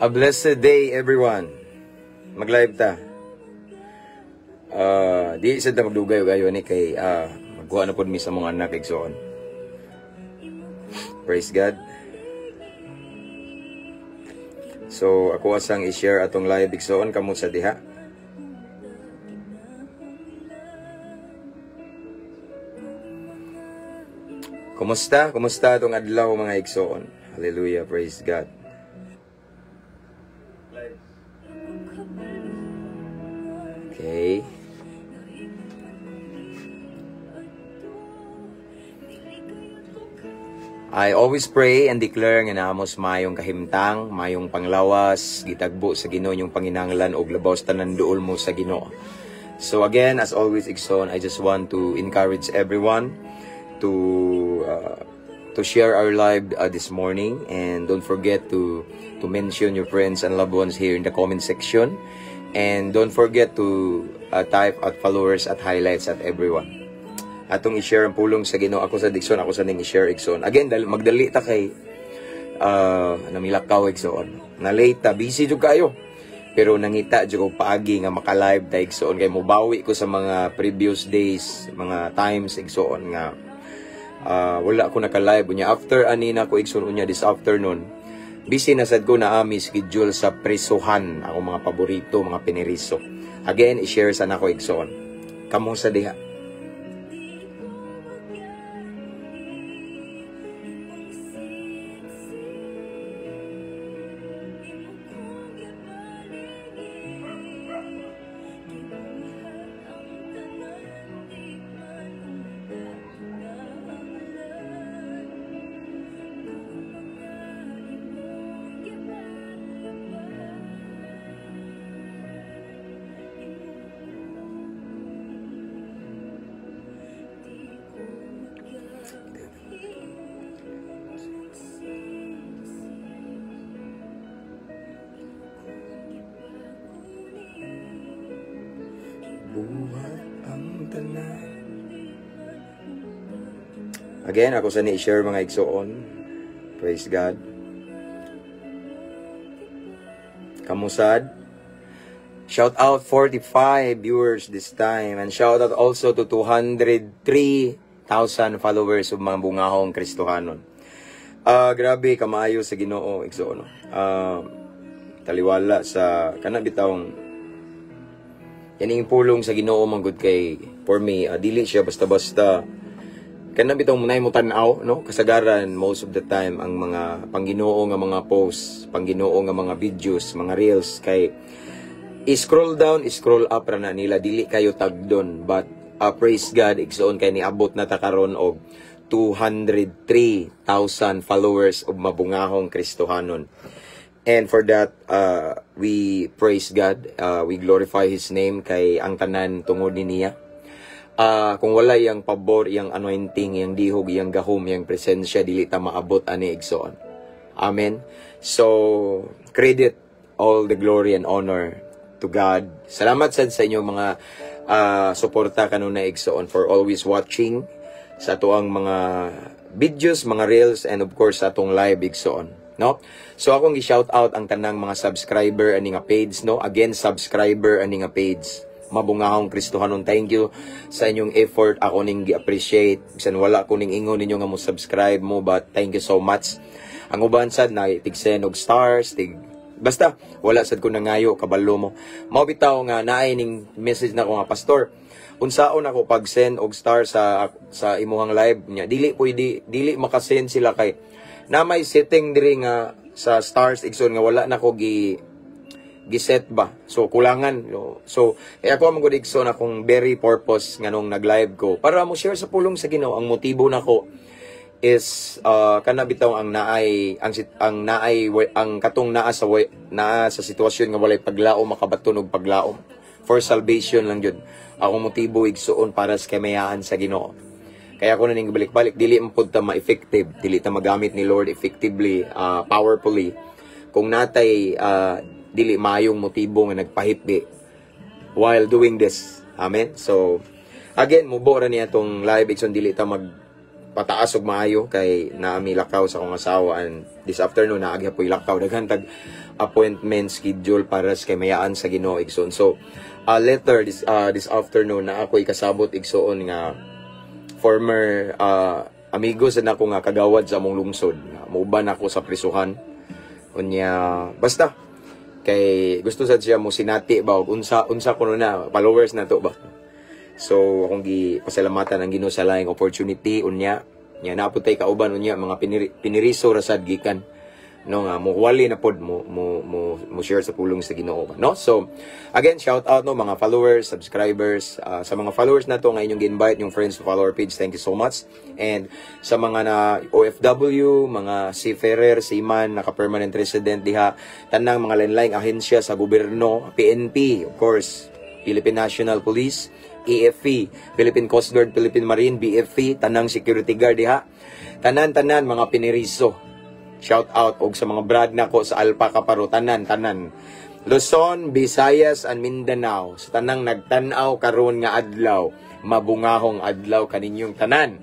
A blessed day, everyone. Mag-live ta. Di sa ta magdugay og ayo ni kay magkuha na pod mi sa mga anak, igsoon. Praise God. So ako asang i-share atong live, igsoon, kamo sa diha. Kumusta? Kumusta atong adlaw, mga igsoon? Hallelujah, praise God. Okay. I always pray and declare nga naamos mayong kahimtang, mayong panglawas, gitagbo sa Ginoo inyong panginahanglan og labaw sa tanan duol mo sa Ginoo. So again, as always, igsoon, I just want to encourage everyone to share our live this morning, and don't forget to mention your friends and loved ones here in the comment section, and don't forget to type at followers at highlights at everyone. Atong i-share ang pulong sa Ginoo. Ako sa Dixon, ako sa ning i-share, igsoon. Again, dahil magdali ta kay namilakaw, igsoon. Na late ta, busy jud kayo. Pero nangita jud ko paagi nga maka-live ta, igsoon, kay mobawi ko sa mga previous days, mga times, igsoon, nga wala ko naka-live. Unya after ani na ko, igsoon, unya this afternoon, busy na sad ko na ami schedule sa presohan, ako mga paborito, mga piniriso. Again, i-share sa nako, igsoon. Kamo sa diha. Buhat ang tanan. Again, ako sa ni-share, mga igsoon. Praise God. Kamusad? Shout out 45 viewers this time and shout out also to 203,000 followers of mga bungahong Kristohanon. Grabe kamaayo sa Ginoo, igsoon. Taliwala sa kana bitawng yaning pulong sa Ginoo man gud kay for me, dili siya basta-basta kana bitaw munay mo tan-aw, no? Kasagaran, most of the time ang mga pangginoo nga mga posts, pangginoo nga mga videos, mga reels kay i-scroll down, i-scroll up ra na nila, dili kayo tagdon. But praise God, igsoon, kay niabot na ta karon og 203,000 followers og mabungahong Kristohanon. And for that, we praise God, we glorify His name kay ang tanan tungod ni niya. Kung wala yang pabor, yang anointing, yang dihog, yang gahom, yang presensya, dili ta maabot ani, igsoon. Amen. So, credit all the glory and honor to God. Salamat sad sa inyong mga suporta kanunay, igsoon, for always watching sa atoang mga videos, mga reels, and of course sa atong live, igsoon. No? So akong gi-shout out ang tanang mga subscriber ani nga page, no? Again, subscriber ani nga page, Mabungahong Kristohanon. Thank you sa inyong effort. Ako ning gi-appreciate. Bisan wala ko ning ingon ninyo nga mo subscribe mo, but thank you so much. Ang uban sad na tig send og stars, tig basta wala sad ko nangayo, kabalo mo. Mao bitaw nga naay ning message na ko nga, "Pastor, unsaon ako pag-send og star sa imuhang live?" Nya dili pwede, dili makasend sila kay na may setting diri nga sa stars, igsoon, nga wala na ko gi giset ba. So kulangan, no? So kaya ako man gud, igsoon, akong very purpose nganong nag-live ko para mo share sa pulong sa Ginoo. Ang motibo nako is kana bitaw ang naay ang naay ang katong naa sa sitwasyon nga walay paglaom, makabaton og paglaom for salvation lang jud akong motibo, igsuon, para sa kamayaan sa Ginoo. Kaya ako na ning balik-balik, dili man pud ta ma-effective, dili ta magamit ni Lord effectively, powerfully kung natay dili maayong motibo nga nagpahipbi while doing this. Amen. So again, mubo ra niya tong live, igsoon, dili ta mag pataas og maayo kay naami lakaw sa akong asawa and this afternoon naa gihapoy lakaw, daghan tag appointment schedule para sa kaymayaan sa Ginoo, igsoon. So later this afternoon na ako ikasabot, igsoon, nga former amigo sa nako nga kagawad sa among lungsod nga muuban ako sa prisuhan. Unya basta kay gusto sad siya mo sinati ba og unsa unsa kuno na followers na to ba. So akong gi pasalamatan ang Ginoo sa laing opportunity. Unya nya naa pud tay kauban unya, mga piniriso ra sad gikan, no, nga mo wali na pod mo share sa pulong sa Ginoo ba, no? So again, shout out, no, mga followers, subscribers, sa mga followers na to nga inyong gi-invite yung friends to follow our page, thank you so much. And sa mga na OFW, mga seafarer, seaman, naka permanent resident diha, tanang mga lain-laing ahensya sa gobyerno, PNP, of course, Philippine National Police, AFP, Philippine Coast Guard, Philippine Marine, BFP, tanang security guard diha, tanan-tanan mga piniriso. Shout out og sa mga brad nako sa Alpha Kaparo, tanan tanan. Luzon, Visayas and Mindanao, sa tanang nagtan-aw karon nga adlaw, mabungahong adlaw kaninyong tanan.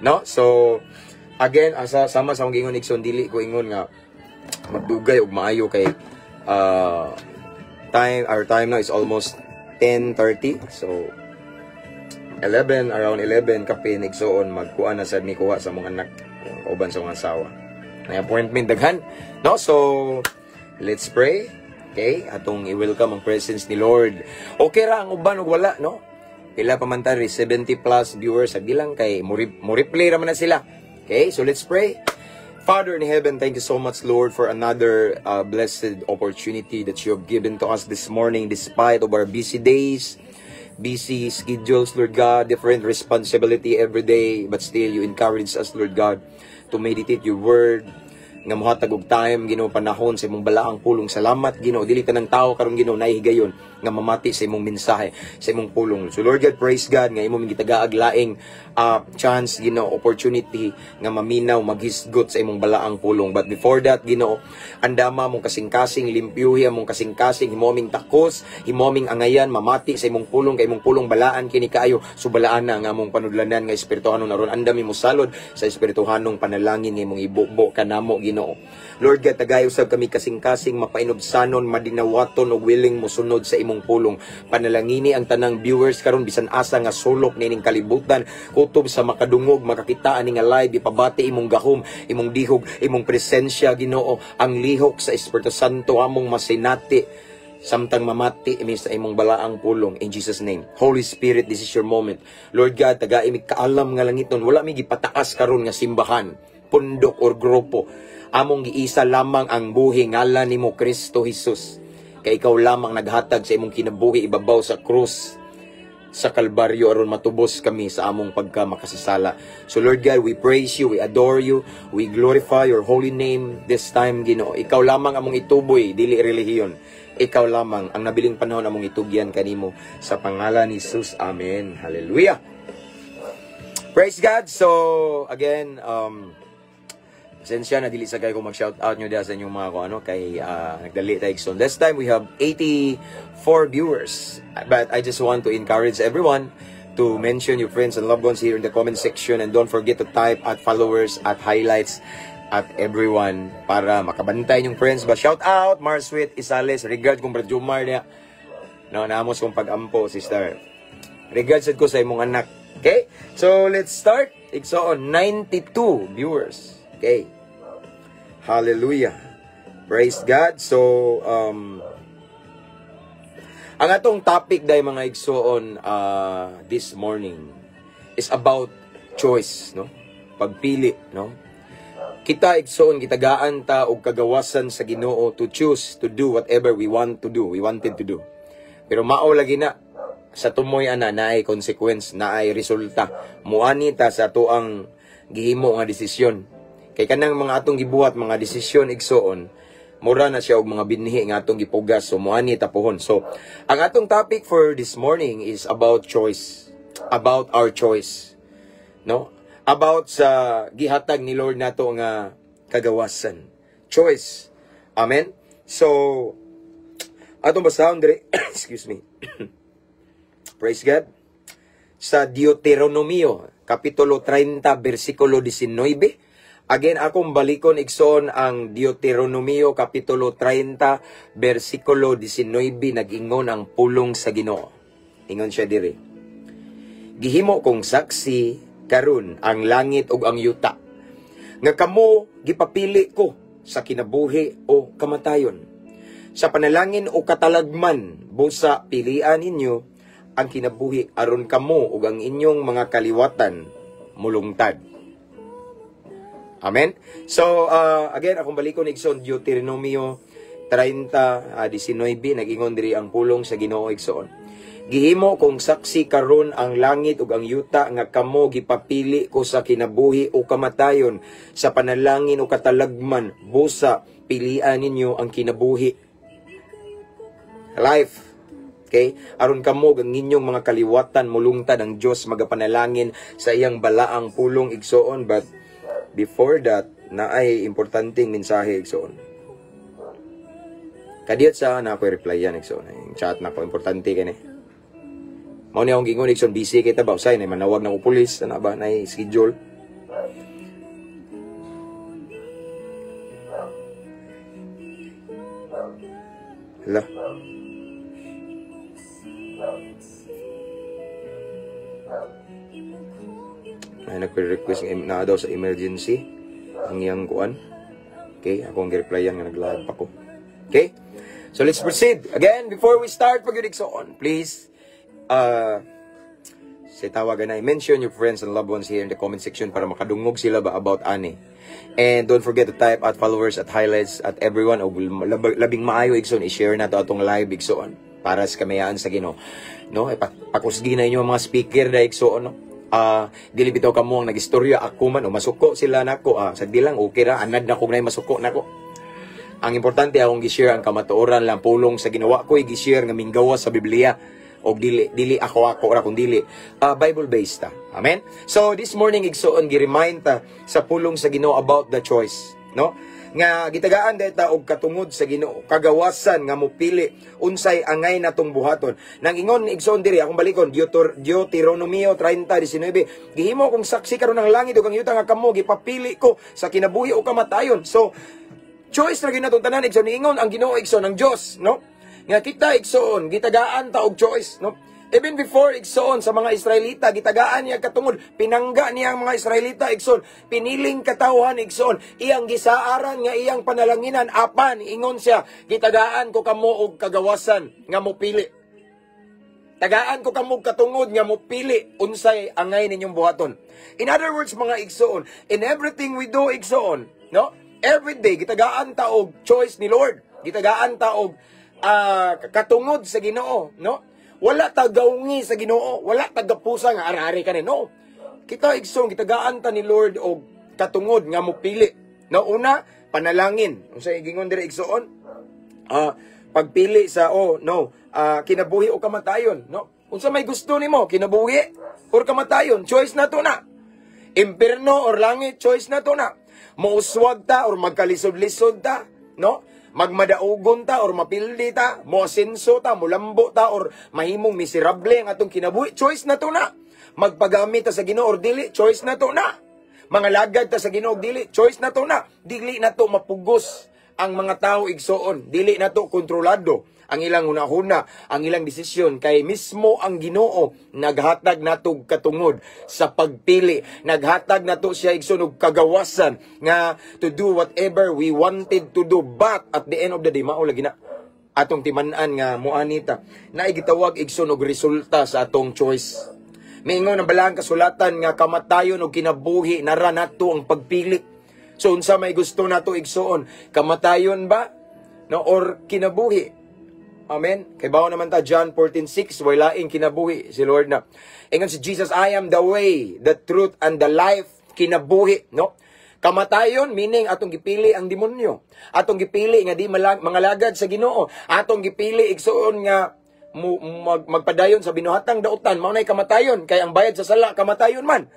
No? So again, asa sama sa akong giingon, igsoon, dili ko ingon nga magdugay og maayo kay time our time now is almost 10:30. So 11, around 11 kapin, igsoon, magkuan na sad mi kuha sa mga anak kauban sa mga asawa. May appointment daghan, no? So let's pray. Okay, atong i-welcome ang presence ni Lord. Okay ra ang uban ug wala, no? Pila pa man ta ri, 70 plus viewers, agi lang kay mo replay ra man na sila. Okay, so let's pray. Father in heaven, thank you so much, Lord, for another blessed opportunity that you have given to us this morning, despite of our busy days, busy schedules, Lord God, different responsibility every day, but still you encourage us, Lord God, to meditate your word, nga mohatag og time, Ginoo, panahon sa imong balaang pulong. Salamat, Ginoo. Dili tanang tao karon, Ginoo, nahihigayon nga mamati sa imong mensahe, sa imong pulong. So Lord God, praise God nga imong gitagaag laing chance, Ginoo, opportunity nga maminaw, maghisgot sa imong balaang pulong. But before that, Ginoo, andama mong kasing-kasing, limpyuhi among kasing-kasing, himo aming takos, himo aming angayan mamati sa imong pulong, kay imong pulong balaan kini kaayo. So balaan na nga among panudlanan nga espirituhanon aron andami mo salod sa espirituhanong panalangin nga imong ibubo kanamo, Ginoo. Lord God, tagay usab kami kasing-kasing mapainubsanon, madinawaton ug willing mosunod sa imong pulong. Panalangini ang tanang viewers karon bisan asa nga sulok nining kalibutan, kutob sa makadungog, makakita ani nga live, ipabati imong gahom, imong dihog, imong presensya, Ginoo, ang lihok sa Espiritu Santo among masinati samtang mamati mi sa imong balaang pulong, in Jesus' name. Holy Spirit, this is your moment. Lord God, tagai mi kaalam nga langiton, wala mi gipataas karon nga simbahan, pundok or grupo. Among giisa lamang ang buhi ngalan nimo, Kristo Jesus. Kay ikaw lamang naghatag sa imong kinabuhi ibabaw sa krus sa Kalbaryo aron matubos kami sa among pagka makasasala. So Lord God, we praise you, we adore you, we glorify your holy name this time, Ginoo. Ikaw lamang among ituboy, dili relihiyon. Ikaw lamang ang nabiling panahon among itugyan kanimo sa pangalan ni Jesus. Amen. Hallelujah. Praise God. So again, pasensya na dili sa kay ko mag-shout out nyo diha sa inyong mga ko ano kay nagdali tayo. So this time we have 84 viewers. But I just want to encourage everyone to mention your friends and loved ones here in the comment section and don't forget to type @followers, @highlights. at everyone para makabantay inyong friends ba. Shout out Marsweet Isales, regards kong Brad Jumar niya. No, naamos kong pag-ampo, sister. Regards sad ko sa imong anak. Okay? So let's start. Igsoon, 92 viewers. Okay. Hallelujah. Praise God. So ang atong topic day, mga igsoon, this morning is about choice, no? Pagpili, no? Kita, igsoon, gitagaan ta og kagawasan sa Ginoo to choose to do whatever we want to do, we wanted to do. Pero mao lagi na sa tumoy ana naay consequence, naay resulta. Muani ta sa atoang gihimo nga desisyon. Kay kanang mga atong gibuhat mga desisyon, igsoon, mura na siya og mga binhi nga atong gipugas, so muani ta pohon. So, ang atong topic for this morning is about choice, about our choice. No? About sa gihatag ni Lord nato nga kagawasan. Choice. Amen? So, atong basahon diri, excuse me. Praise God. Sa Deuteronomio, Kapitulo 30, versikulo 19. Again, akong balikon, igsoon, ang Deuteronomio, Kapitulo 30, versikulo 19, nag-ingon ang pulong sa Ginoo. Ingon siya diri. "Gihimo kong saksi karon ang langit ug ang yuta nga kamo gipapili ko sa kinabuhi o kamatayon, sa panalangin o katalagman. Busa pilian ninyo ang kinabuhi aron kamo ug ang inyong mga kaliwatan mulungtad." Amen? So, again, akong balikon, igsoon, Deuteronomio 30, 19, nag-ingon diri ang pulong sa Ginoo, igsoon. "Gihimo kong saksi karon ang langit ug ang yuta nga kamo gipapili ko sa kinabuhi o kamatayon, sa panalangin o katalagman. Busa pilian ninyo ang kinabuhi." Life. Okay? "Aron kamo ug ang inyong mga kaliwatan mulungtad." Ang Dios magapanalangin sa iyang balaang pulong, igsoon, but before that, naay importanteng mensahe, igsoon. Kadiyot sa na ako reply yan, igsoon. Yung chat na ko, importante kani. Mao ni akong gingon, igsoon, busy kita ba usay na manawag na ko pulis ana ba na schedule. Hala. Ay, nagpa-request nga na daw sa emergency ang iyang kuan. Okay, ako ang gi-replyan nga nag-live pa ko. Okay? So let's proceed. Again, before we start pag igsoon, please say tawagan na mention your friends and loved ones here in the comment section para makadungog sila ba about ani. And don't forget to type at followers, at highlights, at everyone, o labing maayo, igsoon, i-share na to atong live, igsoon, para sa kamayaan sa Ginoo. No, pakusgi na inyo ang mga speaker na, igsoon, no. Dili bitaw kamo ang nagistorya, ako man o masuko sila nako, sagdi lang, okay ra, anad na kog nay masuko nako. Ang importante, akong gi-share ang kamatuoran lang, pulong sa ginawa ko gi-share nga minggawa sa Biblia og dili dili ako ako ra kun dili Bible based ta. Amen. So this morning, igsoon, gi-remind ta sa pulong sa Ginoo about the choice, no? Nga gitagaan ta og katungod sa Ginoo, kagawasan nga mopili unsay angay natong buhaton. Nang ingon, igsoon, diri akong balikon Deuteronomio 30:19, "Gihimo kong saksi karon ang langit ug ang yuta nga kamo gipapili ko sa kinabuhi o kamatayon." So choice ra gyud natong tanan, igsoon. Niingon ang Ginoo, igsoon, ang Dios, no? Nga kita, igsoon, gitagaan ta og choice, no? Even before, igsoon, sa mga Israelita, gitagaan niya katungod, pinangga niya ang mga Israelita, igsoon, piniling katawhan, igsoon, iyang gisaaran nga iyang panalanginan, apan ingon siya, "Gitagaan ko kamo og kagawasan nga mopili. Tagaan ko kamo og katungod nga mopili unsay angay ninyong buhaton." In other words, mga igsoon, in everything we do, igsoon, no? Every day gitagaan ta og choice ni Lord. Gitagaan ta og katungod sa Ginoo, no? Wala ta gaungi sa Ginoo, wala ta gapusa nga arari kani, no. Kita, igsoon, gitagaan ta ni Lord og katungod nga mopili. No, una, panalangin. Unsay gingon diri, igsoon? Pagpili sa, oh no, kinabuhi o kamatayon, no? Unsa may gusto nimo, kinabuhi or kamatayon, choice na to na. Impierno or langit, choice na to na. Mouswag ta or magkalisod-lisod ta, no? Magmadaugon ta or mapildi ta, moasenso ta, mulambo ta or mahimong miserable ang atong kinabuhi, choice na to na. Magpagamit ta sa Ginoo or dili, choice na to na. Mangalagad ta sa Ginoo, dili, choice na to na. Dili na to mapugos ang mga tao, igsoon. Dili na to kontrolado ang ilang hunahuna, ang ilang desisyon, kay mismo ang Ginoo naghatag nato katungod sa pagpili. Naghatag nato siya, igsoon, og kagawasan nga to do whatever we wanted to do. But at the end of the day, mao lagi na atong timan-an nga muani ta. Naay gitawag, igsoon, og resulta sa atong choice. Miingon ang Balaang Kasulatan nga kamatayon og kinabuhi nara nato ang pagpili. So unsa may gusto nato, igsoon? Kamatayon ba? No, or kinabuhi? Amen. Kay bawo naman ta, John 14:6, way laing kinabuhi si Lord na. Ingon si Jesus, "I am the way, the truth and the life," kinabuhi, no? Kamatayon meaning atong gipili ang demonyo. Atong gipili nga di mangalagad sa Ginoo. Atong gipili, igsoon, nga magpadayon sa binuhatang dautan, mao nay kamatayon, kay ang bayad sa sala kamatayon man.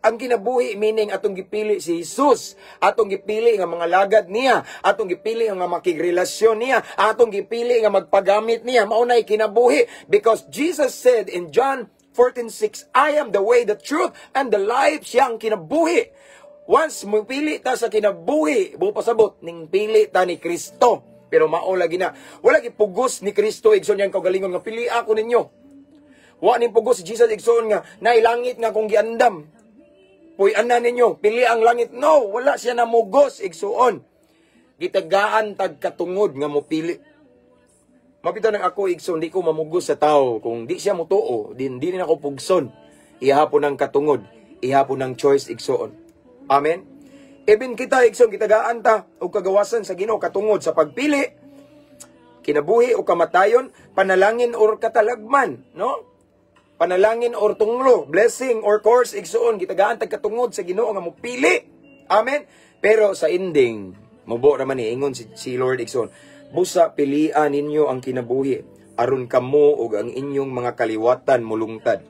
Ang kinabuhi meaning atong gipili si Jesus, atong gipili nga mangalagad niya, atong gipili nga makigrelasyon niya, atong gipili nga magpagamit niya, mao nay kinabuhi, because Jesus said in John 14:6, "I am the way, the truth and the life." Siya ang kinabuhi. Once mupili ta sa kinabuhi, buo pasabot ning pili ta ni Kristo. Pero mao lagi na. Wala gipugos ni Kristo, igsoon, niyang kaugalingon nga pili ako ninyo. Wa ning pugos si Jesus, igsoon, nga naay langit nga kung giandam. Puy-an na ninyo, pili ang langit. No, wala siya namugos, igsuon. Gitagaan tag katungod nga mopili. Mao bitaw nang ako, igsoon, di ko mamugos sa tao. Kung di siya mutuo, di rin ako pugson. Ihapon ang katungod, ihapon ang choice, igsoon. Amen? Even kita, igsoon, gitagaan ta og kagawasan sa Ginoo katungod sa pagpili, kinabuhi o kamatayon, panalangin or katalagman, no? Panalangin or tunglo, blessing or curse, igsoon, gitagaan tag katungod sa Ginoo nga mopili. Amen. Pero sa ending, mubo raman ni ingon si Lord, igsoon, "Busa pilian ninyo ang kinabuhi aron kamo ug ang inyong mga kaliwatan mulungtad."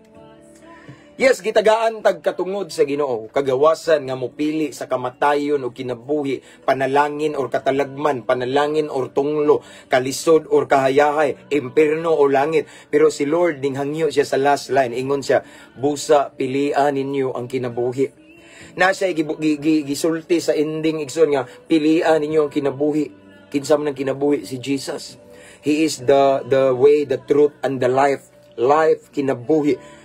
Yes, gitagaan tag katungod sa Ginoo, kagawasan nga mopili sa kamatayon o kinabuhi, panalangin or katalagman, panalangin or tunglo, kalisod or kahayahay, impierno o langit. Pero si Lord ning hangyo siya sa last line, ingon siya, "Busa pilian ninyo ang kinabuhi." Na siya gisulti sa ending, igsoon, nga pilian ninyo ang kinabuhi. Kinsa man ang kinabuhi? Si Jesus. He is the way, the truth and the life. Life, kinabuhi,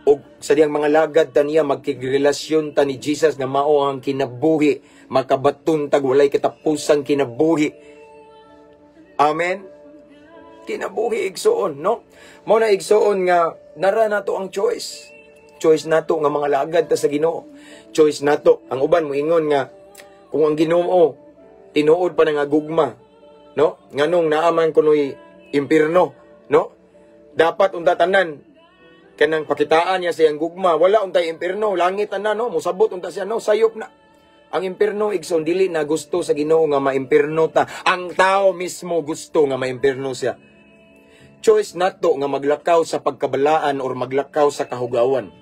og sa diyang mangalagad ta niya, magkigrelasyon ta ni Jesus nga mao ang kinabuhi, makabaton tag walay katapusang kinabuhi. Amen. Kinabuhi, igsoon, no? Mao na, igsoon, nga nara nato ang choice. Choice nato nga mangalagad ta sa Ginoo. Choice nato. Ang uban moingon nga kung ang Ginoo tinuod pa nga gugma, no, nganong naa man kunoy impierno, no? Dapat unta tanan kanang pakitaan niya sa iyang gugma, wala untay impierno, langit na, no? Musabot unta siya, no? Sayop na ang impierno, igsoon. Dili na gusto sa Ginoo nga maimpierno ta. Ang tao mismo gusto nga maimpierno siya. Choice nato nga maglakaw sa pagkabalaan or maglakaw sa kahugawan.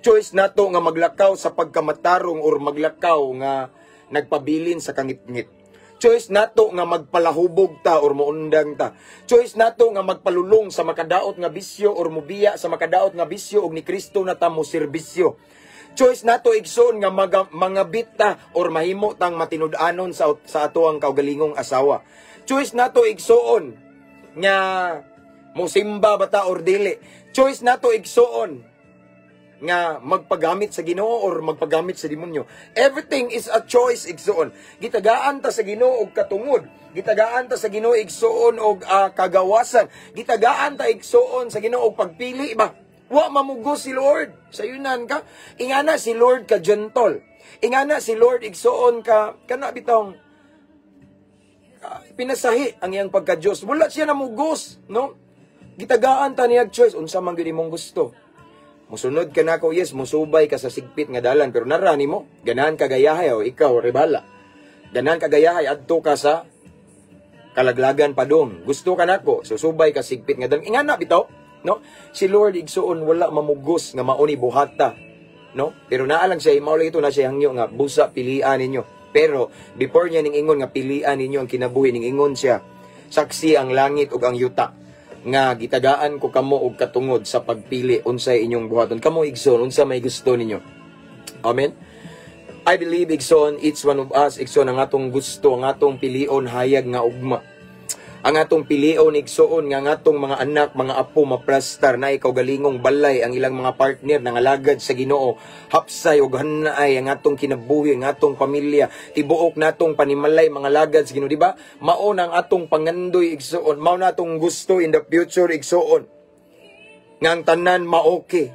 Choice nato nga maglakaw sa pagkamatarong or maglakaw nga nagpabilin sa kangitngit. Choice nato nga magpalahubog ta or muundang ta. Choice nato nga magpalulong sa makadaot nga bisyo or mubiya sa makadaot nga bisyo og ni Kristo na ta mo serbisyo. Choice nato, igsoon, nga mangabit ta or mahimo tang matinud-anon sa ato ang kaugalingong asawa. Choice nato, igsoon, nga mosimba ba ta or dili. Choice nato, igsoon, nga magpagamit sa Ginoo or magpagamit sa demonyo. Everything is a choice, igsoon. Gitagaan ta sa Ginoo og katungod. Gitagaan ta sa Ginoo, igsoon, og kagawasan. Gitagaan ta, igsoon, sa Ginoo og pagpili ba. Wa mamugos si Lord. Sayunan ka. Ingana si Lord ka gentle. Ingana si Lord, igsoon, ka kana bitong pinasahi ang iyang pagka-Diyos. Wala siya namugos, no? Gitagaan ta niya choice unsa man gyud imong gusto. Musunod ka nako, yes, musubay ka sa sigpit nga dalan, pero nara nimo, ganahan ka gayahay o ikaw rebala. Ganahan ka gayahay adto ka sa kalaglagan padong. Gusto ka nako, susubay ka sigpit nga dalan. Ingana bitaw, no? Si Lord, igsoon, wala mamugos nga mao ni buhata, no? Pero naa lang siya, mao lang ito na siya hangyo nga busa pilian ninyo. Pero before niya ning ingon nga pilian ninyo ang kinabuhi, ning ingon siya, "Saksi ang langit ug ang yuta nga gitagaan ko kamo og katungod sa pagpili unsay inyong buhaton." Kamo, igsoon, unsa may gusto ninyo? Amen. I believe, igsoon, each one of us, igsoon, ang atong gusto, ang atong pilion, hayag nga ugma. Ang atong pilion, igsoon, nga ang atong mga anak, mga apo, maplastar na ikaw galingong balay, ang ilang mga partner nangalagad sa Ginoo, hapsay og hanay ang atong kinabuhi, ang atong pamilya, tibuok natong panimalay mga lagad sa Ginoo, di ba? Mao na ang atong pangandoy, igsoon, mao na atong gusto in the future, igsoon. Nga ang tanan ma-okay.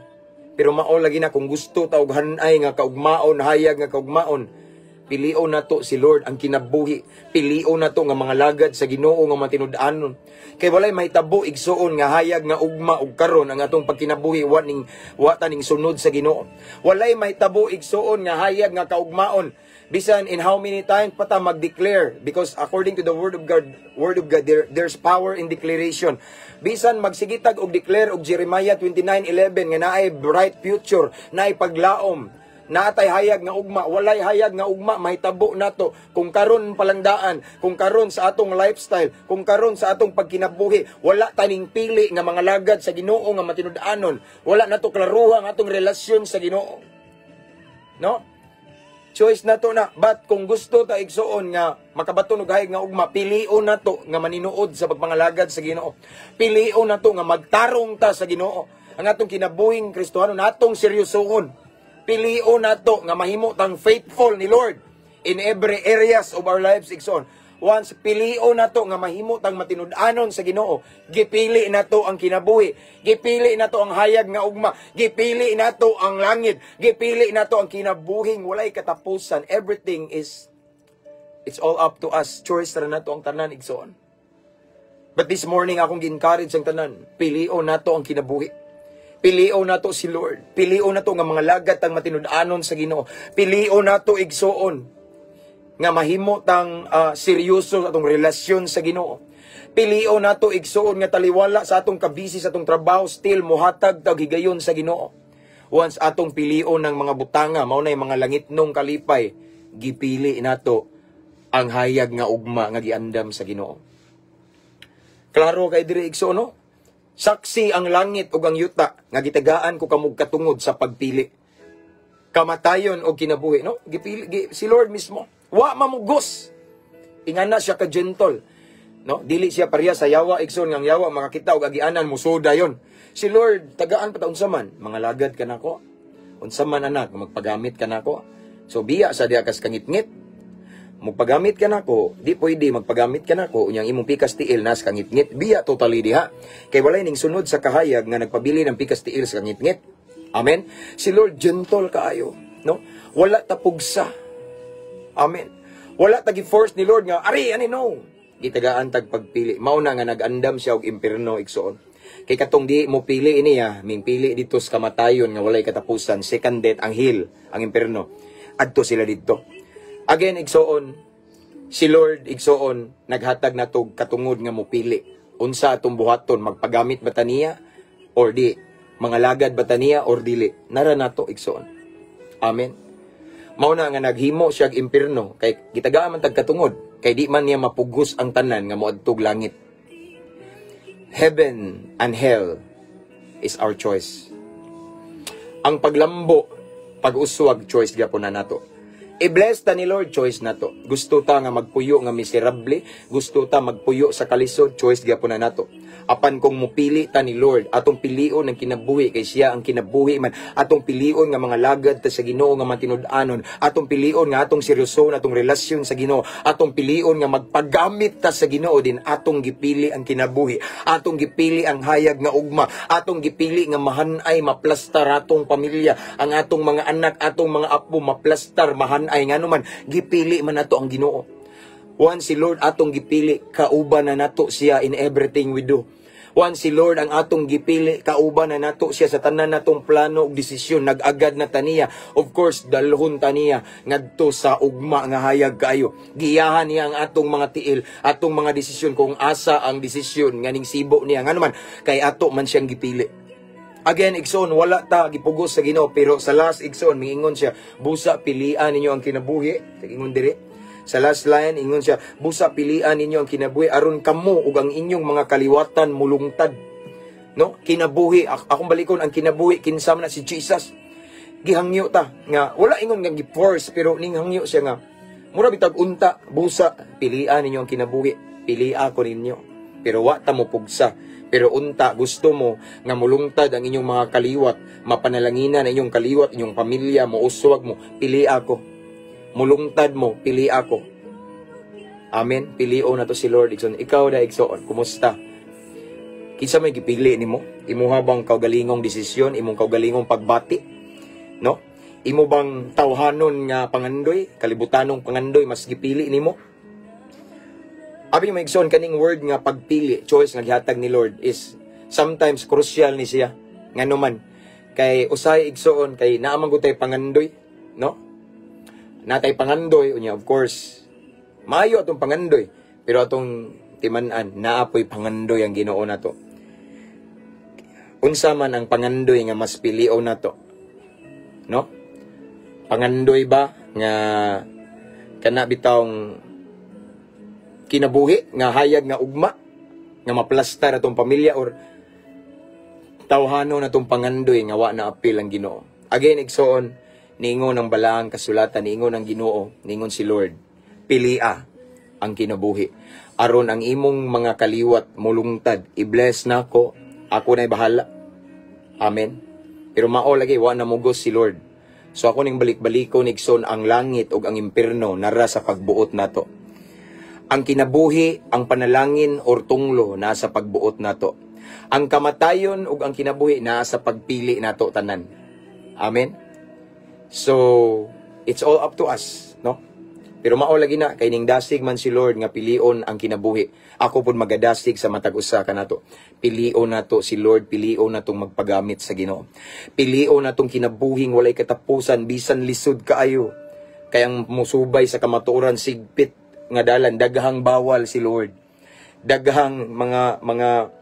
Pero mao lagi na kung gusto ta og hanay nga kaugmaon, hayag nga kaugmaon, pilion nato si Lord, ang kinabuhi. Pilion nato nga mga lagad sa Ginoo nga matinud-anon. Kay walay mahitabo, igsuon, nga hayag nga ugma og karon ang atong pagkinabuhi wa ta ning sunod sa Ginoo. Walay mahitabo, igsuon, nga hayag nga kaugmaon bisan in how many times pa ta mag-declare, because according to the word of God, there's power in declaration. Bisan magsigitag og declare og Jeremiah 29:11 nga naay bright future, naay paglaom, naatay hayag nga ugma, walay hayag nga ugma mahitabo nato kung karon palandaan, kung karon sa atong lifestyle, kung karon sa atong pagkinabuhi, wala taning pili nga mga lagad sa Ginoo nga matinud-anon, wala nato klaruha ang atong relasyon sa Ginoo. No? Choice nato na. But kung gusto ta, igsuon, nga makabaton og hayag nga ugma, pilion nato nga maninuod sa pagpangalagad sa Ginoo. Pilion nato nga magtarong ta sa Ginoo. Ang atong kinabuhing Kristohano natong seryosohon. Pilion nato nga mahimo tang faithful ni Lord in every areas of our lives, igsoon. Once pilion nato nga mahimo tang matinud-anon sa Ginoo, gipili nato ang kinabuhi, gipili nato ang hayag nga ugma, gipili nato ang langit, gipili nato ang kinabuhing walay katapusan. Everything is it's all up to us. Choice ra nato ang tanan, igsoon. But this morning, akong gi-encourage ang tanan, pilion nato ang kinabuhi. Pilion nato si Lord. Pilion nato nga mga lagad tang matinud-anon sa Ginoo. Pilion nato, igsuon, nga mahimo tang seryoso sa atong relasyon sa Ginoo. Pilion nato, igsuon, nga taliwala sa atong kabisi sa atong trabaho, still mohatag tag higayon sa Ginoo. Once atong pilion ng mga butanga, mao na mga langitnong kalipay, gipili nato ang hayag nga ugma nga giandam sa Ginoo. Klaro kay diri, igsuon, no? Saksi ang langit ug ang yuta nga gitagaan ko kamog katungod sa pagpili. Kamatayon o kinabuhi, no? Gipili si Lord mismo. Wa mamugos. Ingana siya ka gentle. No? Dili siya pareha sa yawa, igsoon, nga ang yawa makakita og agianan, musuda yon. Si Lord tagaan pa ta, unsa man, mga lagad ka nako. Unsa man, anak, magpagamit ka nako. So biya sa diha kas kangitngit. Magpagamit ka nako, di pwede magpagamit ka nako unyang imong pikas tiil nas kangitngit. Biya totally diha. Kay walay ning sunod sa kahayag nga nagpabili ng pikas tiil sa kangitngit. Amen. Si Lord gentle kaayo, no? Wala ta pugsa. Amen. Wala ta gi-force ni Lord nga ari ani, no. Gitagaan tag pagpili. Mao na nga nag-andam siya og impierno, igsoon. Kay katong di mo pili niya, ming pili dito sa kamatayon nga walay katapusan, second death, ang hell, ang impierno. Adto sila didto. Again, igsoon, si Lord, igsoon, naghatag nato katungod nga mopili. Unsa atong buhaton, magpagamit ba ta niya or di? Mga lagad ba ta niya or dili? Nara nato, igsoon. Amen. Mao na nga naghimo siya og impierno kay gitagaan man tag katungod kay di man niya mapugos ang tanan nga moadtog langit. Heaven and hell is our choice. Ang paglambo, pag-uswag, choice gyapon na nato. I-bless ta ni Lord, choice nato. Gusto ta nga magpuyo nga miserable, gusto ta magpuyo sa kalisod, choice gyapon na nato. Apan kung mupili ta ni Lord, atong pilion ang kinabuhi kay siya ang kinabuhi man. Atong pilion nga mga lagad ta sa Ginoo nga matinud-anon. Atong pilion nga atong seryoso atong relasyon sa Ginoo. Atong pilion nga magpagamit ta sa Ginoo din atong gipili ang kinabuhi. Atong gipili ang hayag nga ugma. Atong gipili nga mahanay maplastar atong pamilya, ang atong mga anak, atong mga apo maplastar, mahanay, ngano man gipili man nato ang Ginoo. Once si Lord atong gipili, kauban na nato siya in everything we do. Once si Lord ang atong gipili, kauban na nato siya sa tanan natong plano ug desisyon, nag-agad na taniya. Of course, dalhon taniya ngadto sa ugma nga hayag kaayo. Giyahan niya ang atong mga tiil, atong mga desisyon kung asa ang desisyon nga ning sibo niya. Ngano man kay ato man siyang gipili. Again, igsoon, wala ta gipugos sa Ginoo, pero sa last, igsoon, mingingon siya, "Busa pilian ninyo ang kinabuhi." Ingon diri. Sa last line, ingon siya, "Busa pilian ninyo ang kinabuhi aron kamo ug ang inyong mga kaliwatan mulungtad." No? Kinabuhi, akong balikon ang kinabuhi, kinsa man na si Jesus. Gihangyo ta nga wala ingon nga gi-force, pero ninghangyo siya nga mura bitag unta, busa pilian ninyo ang kinabuhi, pilia ko ninyo. Pero wa ta mo pugsa. Pero unta gusto mo nga mulungtad ang inyong mga kaliwat, mapanalanginan ang inyong kaliwat, inyong pamilya, mouswag mo, pili ako. Mulungtad mo, pili ako. Amen. Pilio na to si Lord, igsoon. Ikaw da, igsoon, kumusta? Kinsa may gipili nimo? Imuha bang kaugalingong desisyon, imong kaugalingong pagbati? No? Imo bang tawhanon nga pangandoy, kalibutanong pangandoy mas gipili nimo? Abi mo, igsoon, kaning word nga pagpili, choice nga gihatag ni Lord is sometimes crucial ni siya. Ngano man kay usay, igsoon, kay naa man gud tay pangandoy, no? Natay pangandoy unya, of course maayo atong pangandoy, pero atong timan-an naa poy pangandoy ang Ginoo nato. Unsa man ang pangandoy nga mas pilion nato? No? Pangandoy ba nga kana bitawng kinabuhi nga hayag nga ugma nga maplastar atong pamilya or tawhano na atong pangandoy nga wa na apil ang Ginoo? Again, igsoon, niingon ang balaang kasulatan, niingon ang Ginoo, niingon si Lord, pilia ang kinabuhi aron ang imong mga kaliwat mulungtad, i-bless nako, ako na'y bahala. Amen. Pero mao lagi, wa na mugos si Lord. So ako ning balik-baliko, igsoon, ang langit ug ang impierno nara sa pagbuot nato. Ang kinabuhi, ang panalangin or tunglo nasa pagbuot nato. Ang kamatayon ug ang kinabuhi nasa pagpili nato tanan. Amen. So, it's all up to us, no? Pero mao lagi na kay ning dasig man si Lord nga pilion ang kinabuhi. Ako pud magadasig sa matag usa kanato. Pilion nato si Lord, pilion natong magpagamit sa Ginoo. Pilion natong kinabuhing walay katapusan bisan lisod kaayo. Kay ang musubay sa kamatuoran, sigpit nga dalan, daghang bawal si Lord. Daghang mga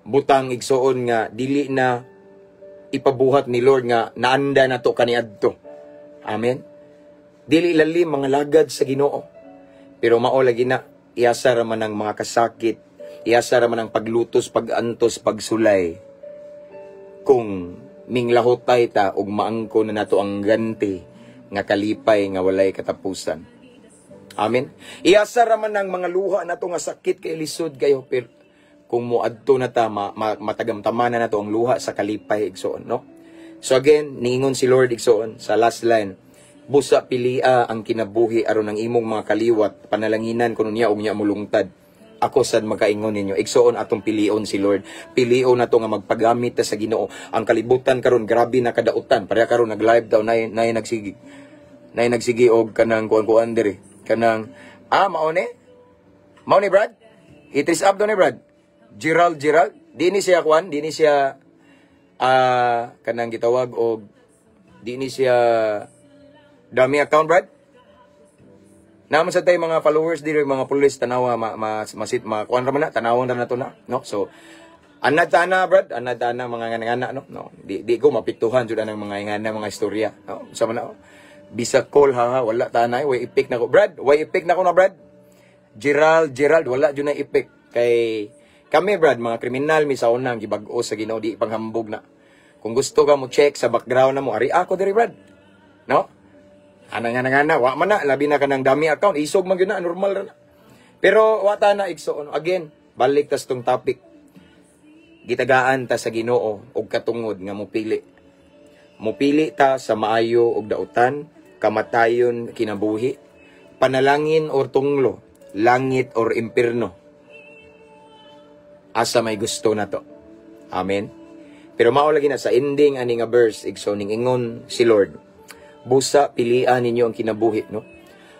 butang, igsoon, nga dili na ipabuhat ni Lord nga naanda na to kaniadto. Amen. Dili lalim mga lagad sa Ginoo. Pero mao lagi na, iyasa ra man ang mga kasakit, iyasa ra man ang paglutos, pagantos, pagsulay. Kung minglahotay ta ug maangko na nato ang ganti nga kalipay nga walay katapusan. Amen. Iyasa ra man ang mga luha nato nga sakit kay lisod kayo, pero kung moadto na ta matagamtaman na nato ang luha sa kalipay, igsoon, no? So again, niingon si Lord, igsoon, sa last line, busa pilia ang kinabuhi aron ang imong mga kaliwat panalanginan kuno niya ug niya mulungtad. Ako sad makaingon ninyo, igsoon, atong pilion si Lord. Pilion nato nga magpagamit ta sa Ginoo. Ang kalibutan karon grabe na kadautan. Pareha karon nag-live daw nay nagsigi og kanang kuan-kuan diri. Kanang mao ni? Mao ni, Brad? I-trace up daw ni Brad. Gerald Gerald, di ni siya kuan, di ni siya kanang gitawag og di ni siya dummy account, Brad. Naman sa tayo mga followers diri, mga pulis, tanawa ma, ma, masit ma kuan ra man na, tanawon ra na to na, no? So anad ta na, Brad, anad ta na mga ngana, no? No, di ko mapiktuhan jud anang mga ngana mga istorya, no? Sa man na, oh. Bisa call ha, ha, wala ta na, way ipik na ko, Brad, way ipik na ko na, Brad. Gerald Gerald, wala jud na ipik kay kami, Brad, mga kriminal mi sa unang gibag-o sa Ginoo, di panghambog na. Kung gusto ka mo check sa background na mo, ari ako diri, Brad, no? Ana nga nga na, wa man na, labi na ka ng dummy account, isog man gyud na, normal ra na. Pero wa ta na, igsoon. Again, balik tas tong topic. Gitagaan ta sa Ginoo og katungod nga mopili. Mopili ta sa maayo og dautan, kamatayon, kinabuhi, panalangin or tunglo, langit or impierno. Asa may gusto na to. Amen. Pero mao lagi na sa ending ani nga verse, igsoon, ning ingon si Lord, busa pilian ninyo ang kinabuhi, no?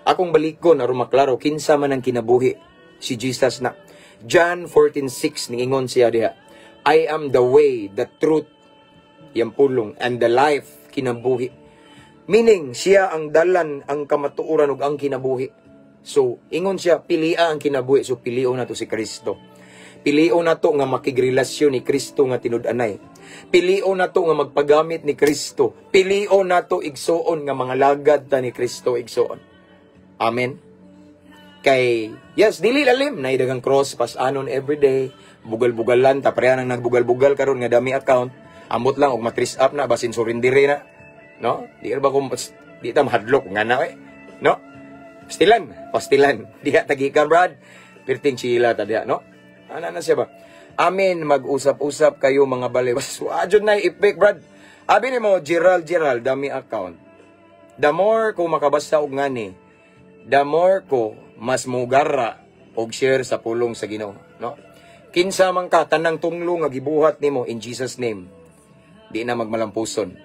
Akong balikon aron maklaro kinsa man ang kinabuhi, si Jesus na. John 14:6, ningingon siya diha, "I am the way, the truth," yang pulong, "and the life," kinabuhi. Meaning, siya ang dalan, ang kamatuoran ug ang kinabuhi. So, ingon siya, pilia ang kinabuhi. So, pilion na to si Kristo. Pilion na to nga makigrelasyon ni Kristo nga tinud-anay. Pilion na to nga magpagamit ni Kristo. Pilion na to, igsoon, nga mga lagad ta ni Kristo, igsoon. Amen. Kay, yes, dili lalim, na dagang cross, pas-anon everyday, bugal-bugalan, ta pareha nang nagbugal-bugal karon nga dummy account. Ambot lang og matris up na basin surrendere na. No? Di ba kung di ta mahadlok nga na eh. No? Pastilan, pastilan. Diha tagikan, Brad. Pirting chila ta diha, no? Ana na siya ba? Amin, mag-usap-usap kayo mga baliw. Adyon na ipik, Brad. Abi nimo Gerald Gerald dami account. The more ko makabasa og ngani, the more ko mas mugara og share sa pulong sa Ginoo, no? Kinsa man ka, tanang tunglo nga gibuhat nimo in Jesus name. Di na magmalampuson.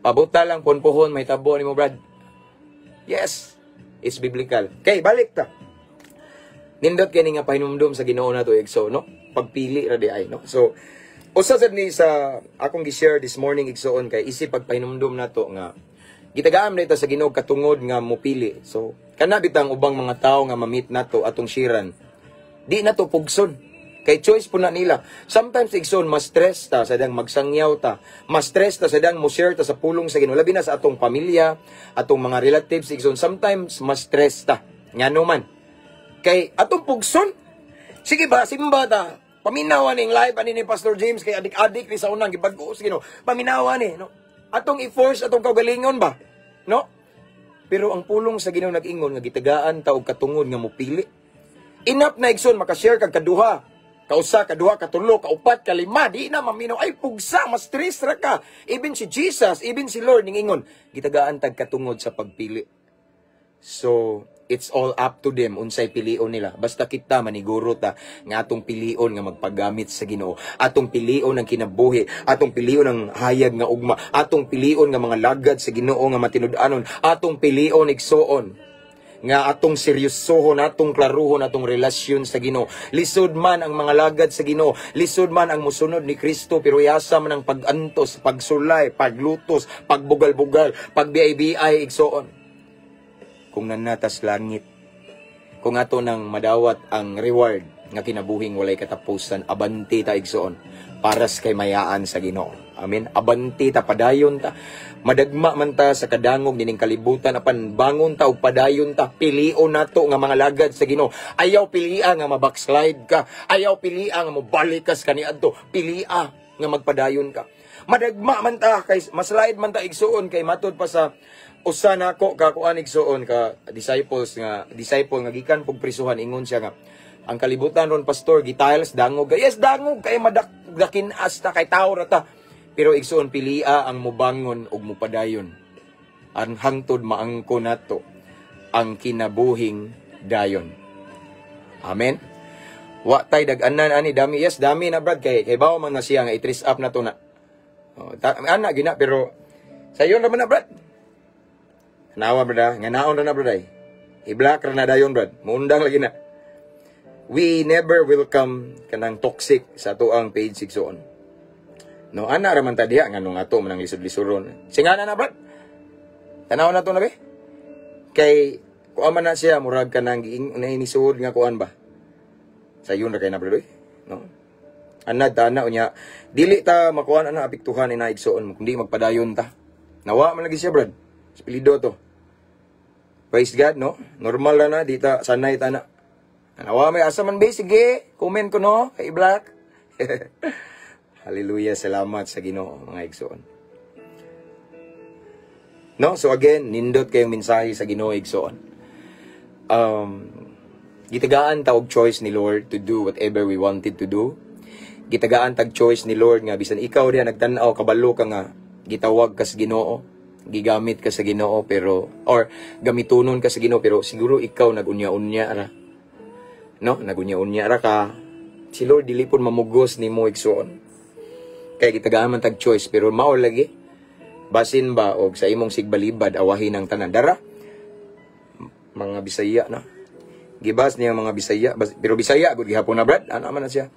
Pabuta lang punpuhon may tabo nimo, Brad. Yes, it's biblical. Okay, balik ta. Nindot kini nga pahinumdum sa Ginoo nato igso, no? Pagpili ra di ay, no? So usa sad ni sa akong gi-share this morning igsoon kay isip pagpahinumdum nato nga gitagaan na ito sa Ginoo katungod nga mopili. So kana bitang ubang mga tawo nga ma-meet nato atong shiran, di nato pugson. Kay choice po na nila. Sometimes igsoon mas stress ta sa dang magsangyaw ta, mas stress ta sa dang mo share ta sa pulong sa Ginoo, labi na sa atong pamilya, atong mga relatives igsoon. Sometimes mas stress ta. Ngano man? Kay atong pugson. Sige ba, simba ta. Paminawa ning live ani ni Pastor James kay adik-adik ni sa unang gibag-o sa Ginoo. Paminawa ni, no? Atong i-force atong kaugalingon ba? No? Pero ang pulong sa Ginoo nag-ingon nga gitagaan ta og katungod nga mopili. Enough na igsoon makashare kag kaduha. Kausa, kaduha, katulo, kaupat, kalima, di na maminaw. Ay, pugsa, mas stress ra ka. Even si Jesus, even si Lord, ningingon, gitagaan tag katungod sa pagpili. So, it's all up to them unsay pilion nila. Basta kita maniguro ta nga atong pilion nga magpagamit sa Ginoo, atong pilion ang kinabuhi, atong pilion ang hayag nga ugma, atong pilion nga mga lagad sa Ginoo nga matinud-anon, atong pilion igsoon nga atong seryosohon, atong klaruhon atong relasyon sa Ginoo. Lisod man ang mga lagad sa Ginoo, lisod man ang musunod ni Kristo, pero yasa man ang pag-antos, pagsulay, paglutos, pagbugal-bugal, pagbiay-biay igsoon. Kung nanatas langit, kung ato nang madawat ang reward nga kinabuhing walay katapusan, abanti ta igsoon, paras kay mayaan sa Ginoo. Amen. Abanti ta, padayon ta. Madagma man ta sa kadangog nining kalibutan, apan bangon ta og padayon ta. Pilion nato nga mga lagad sa Ginoo. Ayaw pilia nga mabackslide ka. Ayaw pilia nga mobalik ka sa kaniadto. Pilia nga magpadayon ka. Madagma man ta kay maslide man ta igsoon kay matud pa sa usa nako ka kuan igsoon ka disciples nga disciple nga gikan pug prisuhan, ingon siya nga ang kalibutan ron, pastor, gitiles, dangog. Yes, dangog kay madakdakin-as ta kay tawo ra ta. Pero igsoon pilia ang mobangon ug mopadayon. Ang hangtod maangko nato ang kinabuhing dayon. Amen. Wa tay dag-anan ani dami. Yes, dami na Brad kay kay bawo man na siya nga i-trace up na to na. Oh, ana gina pero sayon ra man na, Brad. Nawa brad, nga naon ra na, brad ay. I-block ra na dayon, Brad. Muundang lagi na. We never welcome kanang toxic sa atoang page igsoon. No, ana ra man ta diha nganong ato man ang lisod-lisuron. Singana na, Brad. Tanaw na to na be. Kay kuan man na siya murag kanang nainisuod nga kuan ba. Sayon ra kay na, brad oy. No. Anad ta na unya dili ta makuan ana apektuhan ina igsoon kundi magpadayon ta. Nawa man lagi siya, Brad. Spilido to. Praise God, no? Normal ra na, di ta sanay ta na. Nawa may asa man be, sige, comment ko no, kay Black. Hallelujah, salamat sa Ginoo mga igsoon. No, so again, nindot kayong mensahe sa Ginoo igsoon. Gitagaan ta og choice ni Lord to do whatever we wanted to do. Gitagaan tag choice ni Lord nga bisan ikaw diha nagtan-aw kabalo ka nga gitawag ka sa Ginoo, gigamit ka sa Ginoo pero or gamitunon ka sa Ginoo pero siguro ikaw nagunya-unya ra. No, nagunya-unya ra ka. Si Lord dili pud mamugos nimo igsoon. Kay gitagaan man tag choice pero mao lagi basin ba og sa imong sigbalibad awahin ang tanan. Dara mga Bisaya na. Gibas niya mga Bisaya pero Bisaya gud gihapon na, Brad. Ana man na siya.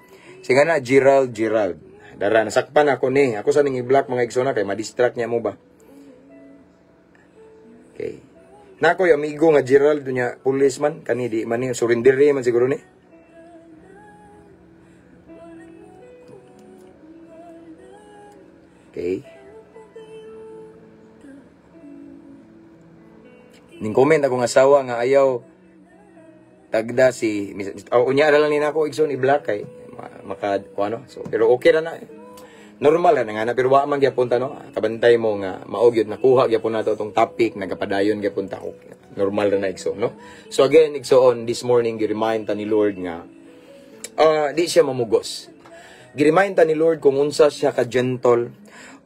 Singa na Gerald Gerald. Dara nasakpan ako ni. Ako sa ning i-block mga igsoon kay ma-distract niya mo ba. Okay. Nako yung amigo nga Gerald niya policeman kani di man ni surrender man siguro ni. Okay. Ning comment akong asawa nga ayaw tagda si oh, unya ra lang ni nako igsoon i-block kay maka kuano. So pero okay ra na. Normal ra na nga na, pero wa man gyapon ta, no. Kabantay mo nga mao gyud nakuha gyapon nato tong topic, nagapadayon gyapon ta. Okay. Normal ra na, igsoon, no. So again, igsoon, this morning gi-remind ta ni Lord nga di siya mamugos. Gi-remind ta ni Lord kung unsa siya ka gentle,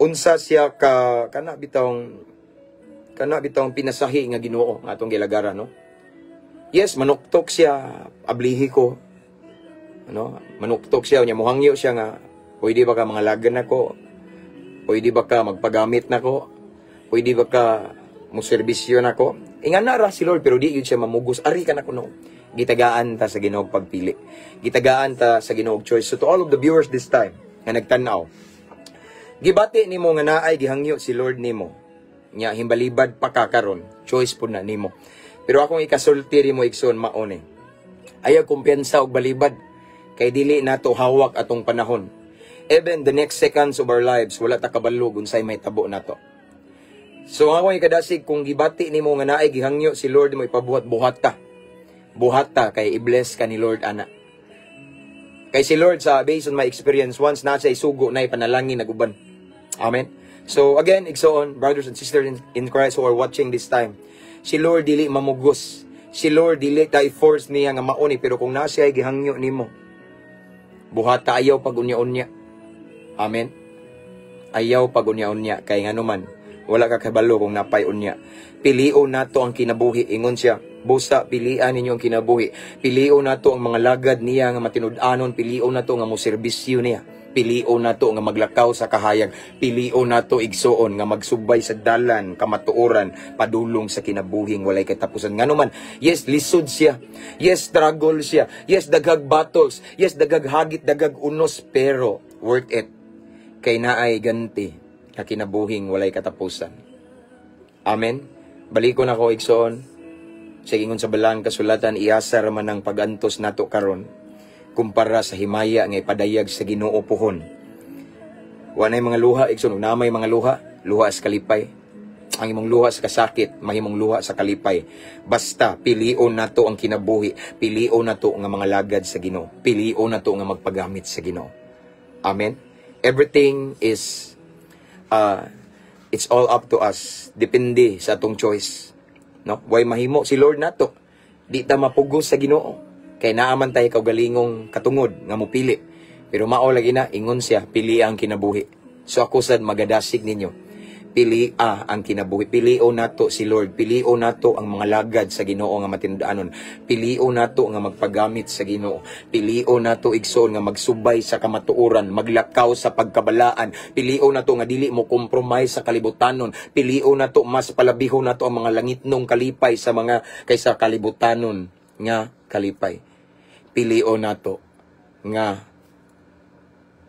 unsa siya ka kana bitawng pinasahi nga Ginoo nga atong gilagaran, no. Yes, manuktok siya, ablihi ko. Ano? Manuktok siya, unya mohangyo siya nga pwede ba ka mangalagan nako? Pwede ba ka magpagamit nako? Pwede ba ka mo serbisyo nako? Ingana ra si Lord, pero di gyud siya mamugos. Ari ka nako, no. Gitagaan ta sa Ginoo pagpili. Gitagaan ta sa Ginoo choice. So to all of the viewers this time nga nagtan-aw, gibati nimo nga naay gihangyo si Lord nimo. Nya himbalibad pa ka karon, choice pud na nimo. Pero akong ikasulti nimo, igsoon, mao ni. Ayaw kumpiyansa og balibad kay dili nato hawak atong panahon. Even the next seconds of our lives, wala ta kabalo unsay mahitabo nato. So ang akong ikadasig, kung gibati nimo nga naay gihangyo si Lord mo ipabuhat, buhat ta. Buhat ta kay i-bless ka ni Lord ana. Kay si Lord, sa based on my experience, once na siya isugo na ipanalangin naguban. Amen. So again, igsoon, brothers and sisters in Christ who are watching this time, si Lord dili mamugos. Si Lord, dili ta i-force niya nga mauni, pero kung naa siya gihangyo nimo, buhata, ayaw pag unya-unya. Amen. Ayaw pag unya-unya kay nganuman wala ka kabalo kung napay unya. Pilion nato ang kinabuhi, ingon siya. Busa pilian ninyo ang kinabuhi. Pilion nato ang mga lagad niya nga matinud-anon, pilion nato nga moserbisyo niya. Pilion nato nga maglakaw sa kahayag. Pilion nato, igsoon, nga magsubay sa dalan, kamatuoran, padulong sa kinabuhing walay katapusan. Ngano man, yes, lisod siya. Yes, struggle siya. Yes, daghag battles. Yes, daghag hagit, daghag unos, pero worth it. Kay naay ganti nga kinabuhing walay katapusan. Amen. Balikon ako, igsoon. Sa ingon sa balang kasulatan, iasa ra man ang pagantos nato karon kumpara sa himaya nga ipadayag sa Ginoo puhon. Wa nay mga luha, igsoon, ug naa may mga luha, luha sa kalipay. Ang imong luha sa kasakit, mahimong luha sa kalipay. Basta pilion nato ang kinabuhi, pilion nato nga mga lagad sa Ginoo, pilion nato nga magpagamit sa Ginoo. Amen. Everything is it's all up to us. Depende sa atong choice. No? Way mahimo si Lord nato. Di ta mapugos sa Ginoo. Kay naa man tay kaugalingong katungod nga mopili. Pero mao lagi na ingon siya, pili ang kinabuhi. So ako sad magadasig ninyo. Pili ang kinabuhi. Pilio nato si Lord. Pilio nato ang mga lagad sa Ginoo nga matinud-anon. Pilio nato nga magpagamit sa Ginoo. Pilio nato, igsoon, nga magsubay sa kamatuoran, maglakaw sa pagkabalaan. Pilio nato nga dili mo compromise sa kalibutanon. Pilio nato, mas palabihon nato ang mga langitnong kalipay sa mga kaysa kalibutanon nga kalipay. Pilio nato nga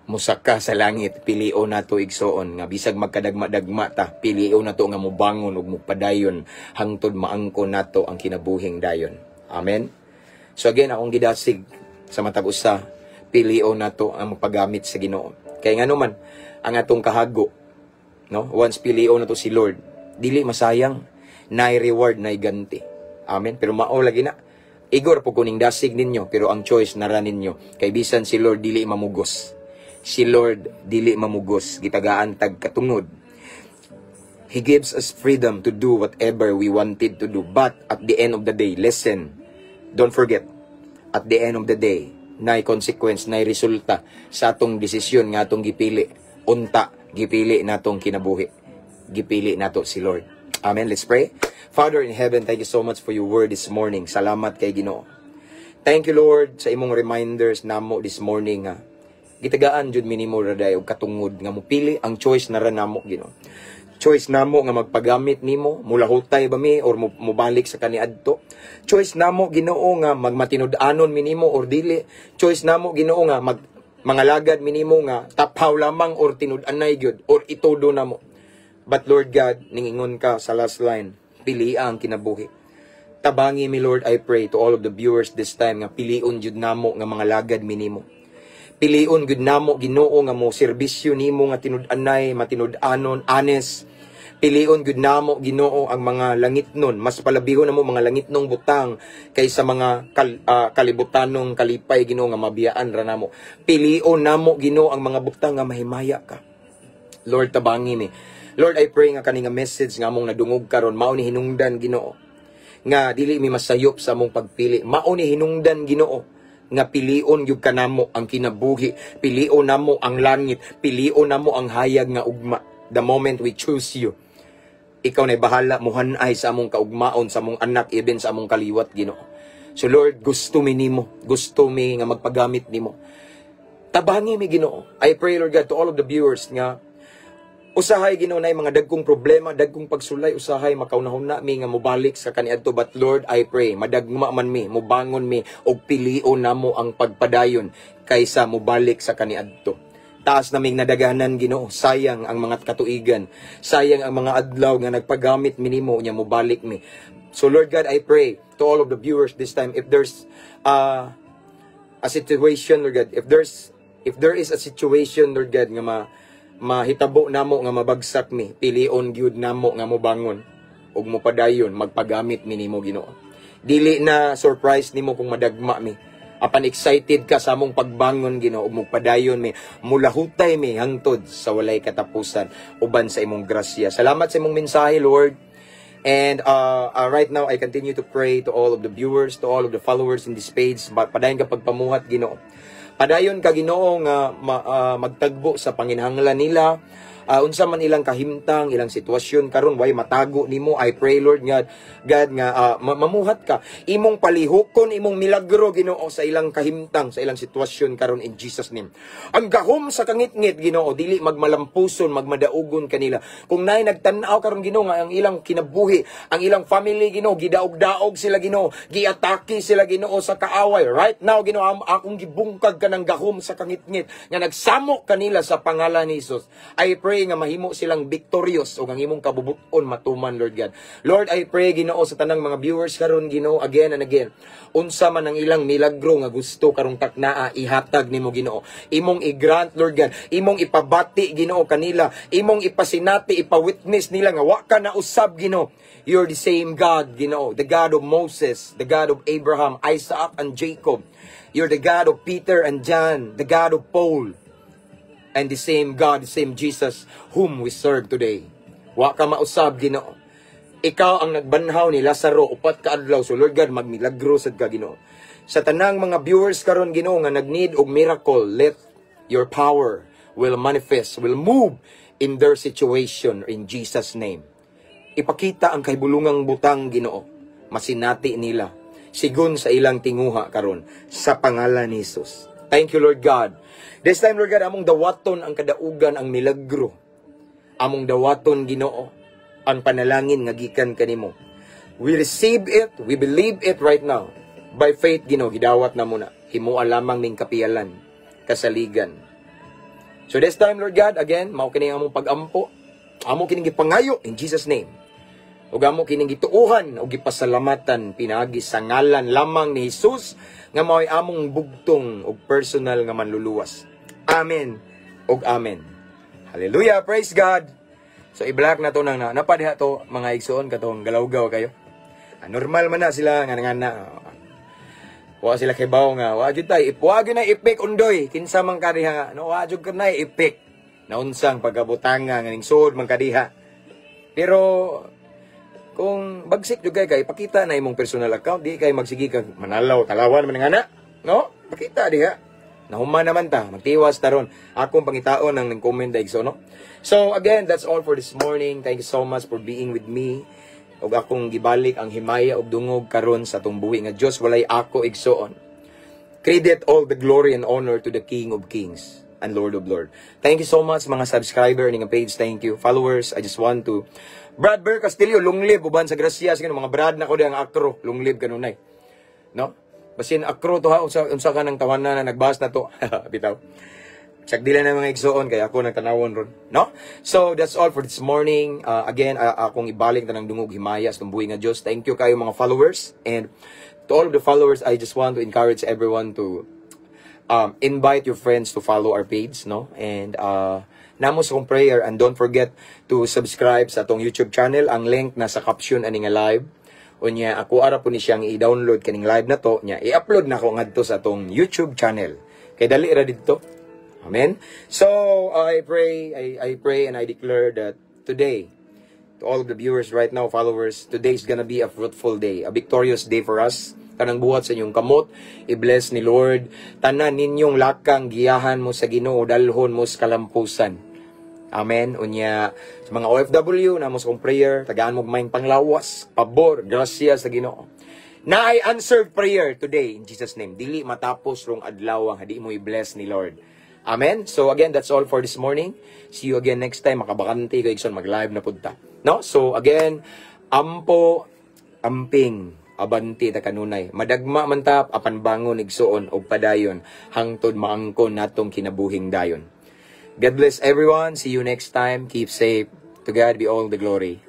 musaka sa langit. Pilio nato, igsoon, nga bisag magkadagma-dagma ta, pilio nato nga mobangon ug mopadayon hangtod maangkon nato ang kinabuhing dayon. Amen. So again, akong gidasig sa matag usa, pilio nato ang magpagamit sa Ginoo. Kay ngano man ang atong kahago, no, once pilio nato si Lord, dili masayang, nay reward, nay ganti. Amen. Pero mao lagi na, igor po kuning dasig ninyo, pero ang choice nara ninyo, kay bisan si Lord dili mamugos. Si Lord dili mamugos, gitagaan tag katungod. He gives us freedom to do whatever we wanted to do. But at the end of the day, listen, don't forget, at the end of the day, nay consequence, nay resulta sa atong desisyon nga atong gipili. Unta, gipili natong kinabuhi. Gipili nato si Lord. Amen. Let's pray. Father in heaven, thank you so much for your word this morning. Salamat kay Ginoo. Thank you, Lord, sa imong reminders namo this morning nga gitagaan jud minimo raday og katungod nga mopili. Ang choice na ra namo, Ginoo. Choice namo nga magpagamit nimo, mulahutay ba mi or mobalik sa kaniadto. Choice namo, Ginoo, nga magmatinud-anon mi nimo or dili. Choice namo, Ginoo, nga mag mga lagad minimo nga taphaw lamang or tinud-anay gyud or itudo namo. But Lord God, ningingon ka sa last line, pili ang kinabuhi. Tabangi mi, Lord, I pray to all of the viewers this time nga pilion jud namo nga mga lagad minimo. Pilion gud namo, Ginoo, nga mo serbisyo nimo nga tinud-anay, matinud-anon, honest. Pilion gud namo, Ginoo, ang mga langitnon, mas palabihon namo mga langitnong butang kaysa mga kalibutanong kalipay, Ginoo, nga mabiyaan ra namo. Pilion namo, Ginoo, ang mga butang nga mahimaya ka. Lord, tabangi mi. Lord, I pray nga kani nga message nga among nadungog karon mao ni hinungdan, Ginoo, nga dili mi masayop sa among pagpili. Mao ni hinungdan, Ginoo, nga pilion gyud kanamo ang kinabuhi, pilion namo ang langit, pilion namo ang hayag nga ugma. The moment we choose you, ikaw na bahala muhanay sa among kaugmaon, sa among anak, even sa among kaliwat, Ginoo. So Lord, gusto mi nimo, gusto mi nga magpagamit nimo. Tabangi mi, Ginoo. I pray, Lord God, to all of the viewers nga usahay, Ginoo, na mga dagkong problema, dagkong pagsulay, usahay makaunahuna mi nga mobalik sa kaniadto, but Lord, I pray madagma man mi, mobangon mi og pilion namo ang pagpadayon kaysa mobalik sa kaniadto. Taas naming nadaganan, Ginoo, sayang ang mga katuigan, sayang ang mga adlaw nga nagpagamit mi nimo nya mobalik mi. So Lord God, I pray to all of the viewers this time, if there's a situation, Lord God, if there is a situation, Lord God, nga mahitabo namo nga mabagsak mi, pilion gyud namo nga mobangon ug mopadayon magpagamit mi nimo, Ginoo. Dili na surprise nimo kung madagma mi. Apan excited ka sa among pagbangon, Ginoo, ug mopadayon mi, mulahutay mi hangtod sa walay katapusan uban sa imong grasya. Salamat sa imong mensahe, Lord. And right now, I continue to pray to all of the viewers, to all of the followers in this page. Padayon ka pagpamuhat, Ginoo. Padayon ka, Ginoo, nga magtagbo sa panginahanglan nila. Unsa man ilang kahimtang, ilang sitwasyon karon, way matago nimo. I pray, Lord God, God nga mamuhat ka. Imong palihukon imong milagro, Ginoo, sa ilang kahimtang, sa ilang sitwasyon karon in Jesus' name. Ang gahom sa kangitngit, Ginoo, dili magmalampuson, magmadaugon kanila. Kung naay nagtan-aw karon, Ginoo, nga ang ilang kinabuhi, ang ilang family, Ginoo, gidaog-daog sila, Ginoo, giatake sila, Ginoo, sa kaaway. Right now, Ginoo, akong gibungkag ka ng gahom sa kangitngit nga nagsamok kanila sa pangalan ni Jesus. I pray nga mahimo silang victorious ug ang imong kabubut-on matuman, Lord God. Lord, I pray, Ginoo, sa tanang mga viewers karon, Ginoo, again and again. Unsa man ang ilang milagro nga gusto karong taknaa, ihatag nimo, Ginoo. Imong i-grant, Lord God. Imong ipabati, Ginoo, kanila. Imong ipasinati, ipa-witness nila nga wa ka na usab, Ginoo. You're the same God, Ginoo. The God of Moses, the God of Abraham, Isaac, and Jacob. You're the God of Peter and John, the God of Paul, and the same God, the same Jesus whom we serve today. Wa ka mausab, Ginoo. Ikaw ang nagbanhaw ni Lazaro 4 ka adlaw. So Lord God, magmilagro sad ka, Ginoo. Sa tanang mga viewers karon, Ginoo, nga nag-need og miracle, let your power will manifest, will move in their situation in Jesus' name. Ipakita ang kahibulungang butang, Ginoo. Masinati nila sigon sa ilang tinguha karon sa pangalan ni Jesus. Thank you, Lord God. This time, Lord God, among dawaton ang kadaugan, ang milagro. Among dawaton, Ginoo, ang panalangin nga gikan kanimo. We receive it, we believe it right now. By faith, Ginoo, gidawat na muna. Himoa lamang ning kapiyalan, kasaligan. So this time, Lord God, again, mao kini ang among pag-ampo. Amo kining gipangayo in Jesus' name. Ug amo kining gituohan ug gipasalamatan pinaagi sa ngalan lamang ni Jesus nga mao'y among bugtong ug personal nga manluluwas. Amen ug amen. Hallelujah, praise God. So i-block na to nang na napadiha to, mga igsoon, katong galawgaw kayo. Ah, normal man na sila nga nga na. Wa sila kay nga wa jud tay, wa gyud na ipik undoy kinsa man kadiha nga no, wa jud ka na ipik naunsang pagkabutanga nga ning suod man kadiha. Pero kung bagsik jud kay ipakita na imong personal account, di kay magsige kag manalaw talawan man nga na, no? Pakita diha. Nahuman naman ta, magtiwas taron. Akong pangitaon ang nag-comment so, no? So again, that's all for this morning. Thank you so much for being with me. Ug akong gibalik ang himaya ug dungog karon sa atong buhi nga Dios, walay ako, igsoon. Credit all the glory and honor to the King of Kings and Lord of Lord. Thank you so much, mga subscriber ning page. Thank you. Followers, I just want to Brad Ber Castillo, long live uban sa grasya sige mga brad na ko ang akro, long live kanunay. No? Basin akro to ha, unsa ka nang tawanan na nagbas na to. Bitaw. Sagdila na mga igsoon kay ako nagtanawon ron, no? So that's all for this morning. Again, akong ibalik tanang dungog himaya sa buhi nga Dios. Thank you kayo, mga followers, and to all of the followers, I just want to encourage everyone to invite your friends to follow our page, no? And namo sa akong prayer, and don't forget to subscribe sa atong YouTube channel. Ang link nasa caption ani nga live. Unya ako ara po ni siyang i-download kaning live na to, nya i-upload na ko ngadto sa atong YouTube channel. Kay dali ra didto. Amen. So I pray and I declare that today, to all of the viewers right now, followers, today is gonna be a fruitful day, a victorious day for us. Tanang buhat sa inyong kamot, i-bless ni Lord. Tanan ninyong lakang, giyahan mo sa Ginoo, dalhon mo sa kalampusan. Amen. Unya, sa mga OFW, namo sa kong prayer, tagaan mo maayong panglawas, pabor, grasya sa Ginoo. Naay answered prayer today in Jesus' name. Dili matapos rong adlaw ang di mo i-bless ni Lord. Amen. So again, that's all for this morning. See you again next time. Makabakante ko, igsoon, mag-live na pud ta. No? So again, ampo, amping, abante ta kanunay. Madagma man ta, apan bangon, igsuon og padayon hangtod maangkon natong kinabuhing dayon. God bless everyone. See you next time. Keep safe. To God be all the glory.